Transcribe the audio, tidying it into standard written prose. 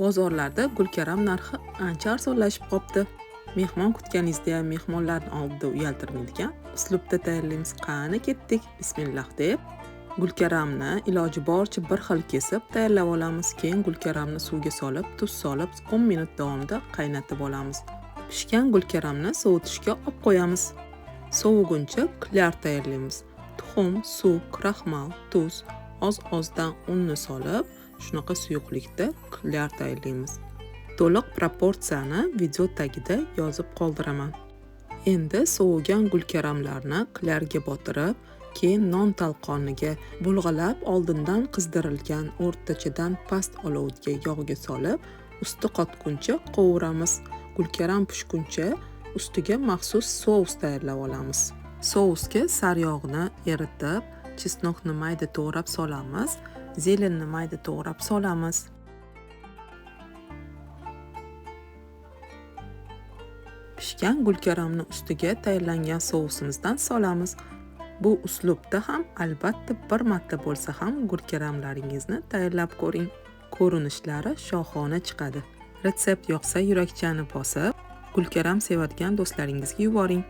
Bozorlarda gulkaram narxi ancha arzonlashib qopti. Mehmon kutganingizda ham mehmonlarni oldida uyaltirmaydigan uslubda tayyorlaymiz. Qani ketdik, bismillah deb gulkaramni iloji boricha bir xil kesib tayyorlab olamiz. Keyin gulkaramni suvga solib, tuz solib 10 minut davomida qaynatib olamiz. Pishgan gulkaramni sovutishga olib qo'yamiz. Soviguncha klyar tayyorlaymiz. Tuxum, suv, kraxmal, tuz, oz-ozdan unni solib, shunaqa suyuqlikda klyar tayyorlaymiz. To'liq proporsiyani video tagida yozib qoldiraman. Endi sovigan gulkaramlarni klyarga botirib, keyin non talqoniga bulg'alab oldindan qizdirilgan o'rtachadan past olovga yog'ga solib, usti qotguncha qovuramiz. Gulkaram pishguncha ustiga maxsus sous tayyorlab olamiz. Sousga sariyog'ni eritib, chesnokni mayda to'g'rab solamiz, zelenni mayda to'g'rab solamiz. Pishgan gulkaramni ustiga tayyorlangan sousimizdan solamiz. Bu uslubda ham albatta bir marta bo'lsa ham gulkaramlaringizni tayyorlab ko'ring. Ko'rinishlari shohona chiqadi. Retsept yoqsa yurakchani bosib, gulkaram sevadigan do'stlaringizga yuboring.